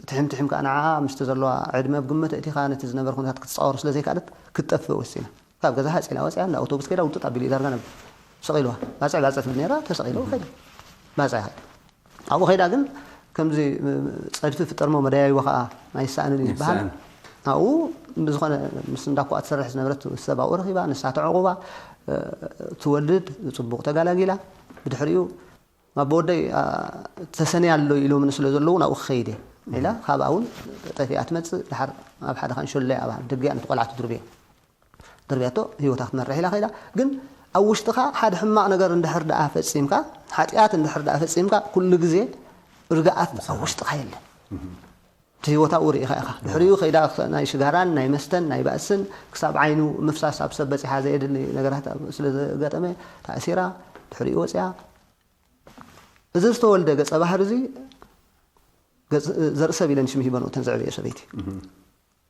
ትሕም ትሕም ከዓ ንዓ ምስቲ ዘለዋ ዕድመ ብግምት እቲኻ ነቲ ዝነበረ ኩነታት ክትፃወሩ ስለ ዘይከኣለት ክትጠፍእ ወሲና ካብ ገዛ ሃፂላ ወፅያ እንዳ ኣውቶቡስ ከይዳ ውጥጥ ኣቢሉ እዩ ዳርጋ ነብ ሰቂልዋ ባፅዕ ባፅዕ ትብል ነራ ተሰቂሉ ከይዳ ባፅዕ ከይዳ ኣብኡ ከይዳ ግን ከምዚ ፀድፊ ፍጠርሞ መደያይቦ ከዓ ኣይሰኣንን እዩ ዝበሃል ኣብኡ ብዝኾነ ምስ እንዳኳ ትሰርሕ ዝነበረት ሰብ ኣብኡ ረኺባ ንሳ ተዕቑባ ትወልድ ፅቡቕ ተጋላጊላ ብድሕሪኡ ኣቦ ወደይ ተሰንያ ኣሎ ኢሎምኒ ስለ ዘለዉ ናብኡ ክኸይድ እየ ኢላ ካብኣ እውን ጠፊኣ ትመፅእ ድሓር ኣብ ሓደ ካንሸሎ ኣብ ደጊኣ ነቲ ቆልዓ ትድርብዮ ደርብያቶ ህይወታ ክትመርሕ ኢላ ከይዳ ግን ኣብ ውሽጥኻ ሓደ ሕማቕ ነገር እንድሕር ደኣ ፈፂምካ ሓጢኣት እንድሕር ደኣ ፈፂምካ ኩሉ ግዜ ርግኣት ኣብ ውሽጥኻ የለን እቲ ህይወት ኣብኡ ርኢኻ ኢኻ ድሕሪኡ ከይዳ ናይ ሽጋራን ናይ መስተን ናይ ባእስን ክሳብ ዓይኑ ምፍሳስ ኣብ ሰብ በፂሓ ዘየድሊ ነገራት ስለ ዘጋጠመ ተኣሲራ ድሕሪኡ ወፅያ እዚ ዝተወልደ ገፀ ባህሪ እዚ ዘርእሰብ ኢለን ሽም ሂበንኦ እተን ዘዕበዮ ሰበይቲ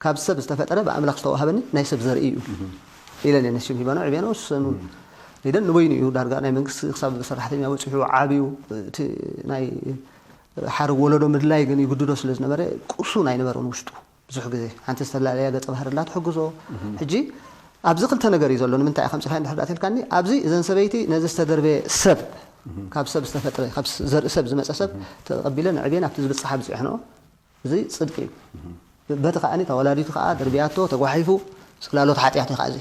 ካብ ሰብ ዝተፈጠረ ብኣምላኽ ዝተዋሃበኒ ናይ ሰብ ዘርኢ እዩ ኢለን እየን ሽም ሂበንኦ ዕብየንኦ ሰኑ ኢደን ንበይኑ እዩ ዳርጋ ናይ መንግስቲ ክሳብ ሰራሕተኛ በፂሑ ዓብዩ እቲ ናይ ሓረግ ወለዶ ምድላይ ግን ይግድዶ ስለ ዝነበረ ቁሱን ኣይነበረን ውሽጡ ብዙሕ ግዜ ሓንቲ ዝተፈላለያ ገፀ ባህሪ ላ ትሕግዞ ሕጂ ኣብዚ ክልተ ነገር እዩ ዘሎ ንምንታይ ከምፅኻ እንድሕር ዳእተልካኒ ኣብዚ እዘን ሰበይቲ ነዚ ዝተደርበየ ሰብ ካብ ሰብ ዝተፈጥረ ካብ ዘርኢ ሰብ ዝመፀ ሰብ ተቐቢለን ኣዕብየን ኣብቲ ዝብፅሓ ብፅሕንኦ እዚ ፅድቂ እዩ በቲ ከዓ ተወላዲቱ ከዓ ደርብያቶ ተጓሒፉ ፅላሎት ሓጢኣት እዩ ከዓ እዚ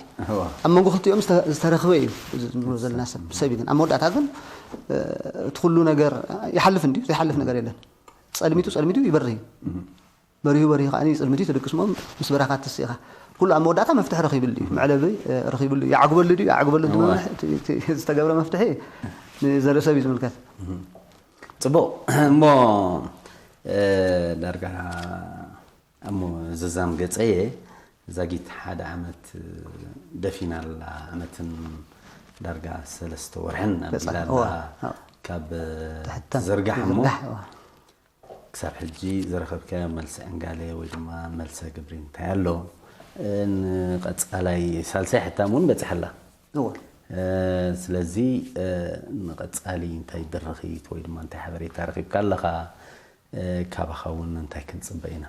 ኣብ መንጎ ክልቲኦም ዝተረኽበ እዩ እዚ ንብሎ ዘለና ሰብ ሰብ ግን ኣብ መወዳእታ ግን እቲ ኩሉ ነገር ይሓልፍ እንዲ ዘይሓልፍ ነገር የለን ፀልሚቱ ፀልሚቱ ይበርህ እዩ በሪሁ በሪሁ ከዓ ፅልምቲ ትድቅስ ሞ ምስ በረኻ ትስኢኻ ኩሉ ኣብ መወዳእታ መፍትሒ ረኺብሉ እዩ መዕለቢ ረኺብሉ እዩ ይዓግበሉ ድዩ ይዓግበሉ ዝተገብረ መፍትሒ ንዘርኢ ሰብ እዩ ዝምልከት ፅቡቕ እሞ ዳርጋ እሞ ዝዛም ገፀየ ዛጊት ሓደ ዓመት ደፊና ኣላ ዓመትን ዳርጋ ሰለስተ ወርሕን ኣቢላ ኣላ ካብ ትዝርጋሕ እሞ ክሳብ ሕጂ ዝረኸብካዮ መልሲ ዕንጋለ ወይ ድማ መልሰ ግብሪ እንታይ ኣሎ? ንቐጻላይ ሳልሳይ ሕታም እውን በጺሓ ኣላ። እወ። ስለዚ ንቐጻሊ እንታይ ድርኺት ወይ ድማ እንታይ ሓበሬታ ረኺብካ ኣለኻ? ካባኻ እውን እንታይ ክንጽበ ኢና?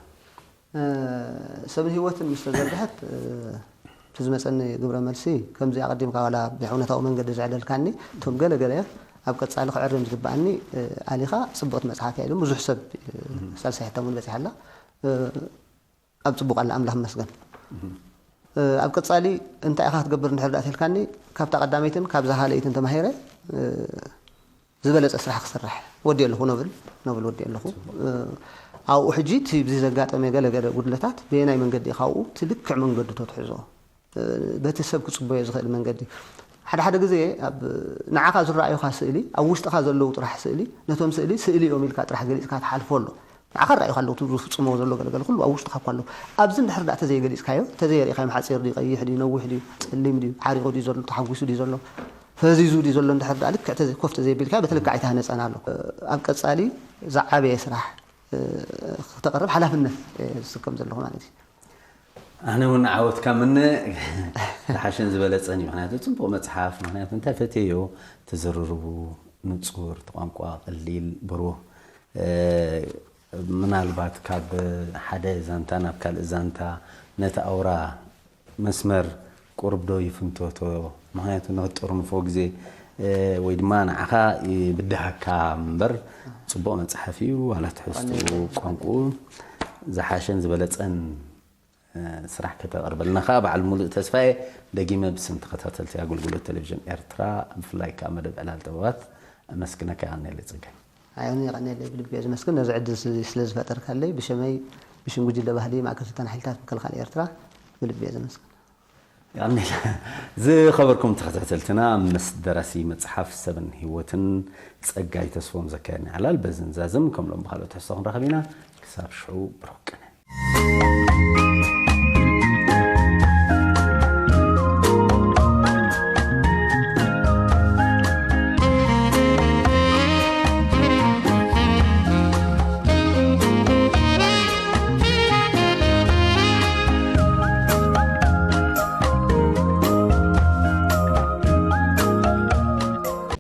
ሰብን ህይወትን ምስ ተዘርግሐት እቲ ዝመፀኒ ግብረ መልሲ ከምዚ ኣቐዲምካ ዋላ ብሕውነታዊ መንገዲ ዘዕለልካኒ እቶም ገለ ገለ ኣብ ቀፃሊ ክዕርም ዝግበኣኒ ኣሊኻ ጽብቕቲ መፅሓፍ እያ ኢሎም ብዙሕ ሰብ ሳልሳይ ሕታም እውን በፂሓ ኣላ። ኣብ ጽቡቕ ኣላ ኣምላኽ ይመስገን። ኣብ ቀጻሊ እንታይ ኢኻ ክትገብር እንድሕር ደኣ ተልካኒ ካብታ ቀዳመይትን ካብዛ ካልኣይትን ተማሂረ ዝበለጸ ስራሕ ክሰርሕ ወዲ ኣለኹ ነብል ነብል ወዲ ኣለኹ ኣብኡ ሕጂ እቲ ብዚ ዘጋጠመ ገለ ገለ ጉድለታት በየናይ መንገዲ ኢኻ ኣብኡ እቲ ልክዕ መንገዲ ተትሕዞ በቲ ሰብ ክጽበዮ ዝኽእል መንገዲ ሓደ ሓደ ግዜ ኣብ ንዓኻ ዝረኣዩኻ ስእሊ ኣብ ውሽጥኻ ዘለዉ ጥራሕ ስእሊ ነቶም ስእሊ ስእሊ እዮም ኢልካ ጥራሕ ገሊጽካ ትሓልፎ ኣሎ ንዓኻ ረኣዩኻ ኣለዉ ዝፍጽሞ ዘሎ ገለገለ ኩሉ ኣብ ውሽጥኻ እኳ ኣለዉ ኣብዚ እንድሕር ደኣ ተዘይገሊጽካዮ ተዘይሪእካዮም ሓጺር ድዩ ቀይሕ ድዩ ነዊሕ ድዩ ጸሊም ድዩ ሓሪቑ ድዩ ዘሎ ተሓጒሱ ድዩ ዘሎ ፈዚዙ ድዩ ዘሎ እንድሕር ደኣ ልክዕ ተዘይ ኮፍ ተዘይቢልካዮ በተልክዕ ኣይተሃነጸን ኣሎ ኣብ ቀጻሊ ዝዓበየ ስራሕ ክተቕርብ ሓላፍነት ዝስከም ዘለኹ ማለት እዩ ኣነ እውን ዓወትካ ምነ ዝሓሸን ዝበለፀን እዩ ምክንያቱ ፅቡቅ መፅሓፍ ምክንያቱ እንታይ ፈትየዮ ተዘርርቡ ንፁር ቋንቋ ቀሊል ብሩህ ምናልባት ካብ ሓደ ዛንታ ናብ ካልእ ዛንታ ነቲ ኣውራ መስመር ቁርብ ዶ ይፍንተቶ ምክንያቱ ንክትጥርንፎ ግዜ ወይ ድማ ንዓኻ ይብድሃካ እምበር ፅቡቅ መፅሓፍ እዩ ዋላ ትሕዝትኡ ቋንቁኡ ዝሓሸን ዝበለፀን ስራሕ ከተቕርበልና ከኣ በዓል ሙሉእ ተስፋየ ደጊመ ብስም ተኸታተልቲ ኣገልግሎት ቴሌቪዥን ኤርትራ ብፍላይ ከኣ መደብ ዕላል ጥበባት ኣመስግነካ የቐንየለይ ጽገ። ኣይ ኣነ የቐንየለይ ብልቢ እየ ዝመስግን ነዚ ዕድል እዚ ስለ ዝፈጠርካለይ ብሸመይ ብሽም ጉጅለ ባህሊ ማእከል ስልጣን ሓይልታት ምክልኻል ኤርትራ ብልቢ እየ ዘመስግን። የቐንየልና። ዝኸበርኩም ተኸታተልትና ምስ ደራሲ መጽሓፍ ሰብን ህይወትን ጸጋይ ተስፎም ዘካየድና ዕላል በዚ ንዛዝም ከም ሎም ብኻልኦት ትሕዝቶ ክንረኸብ ኢና። ክሳብ ሽዑ ብሩኽ ቅነ።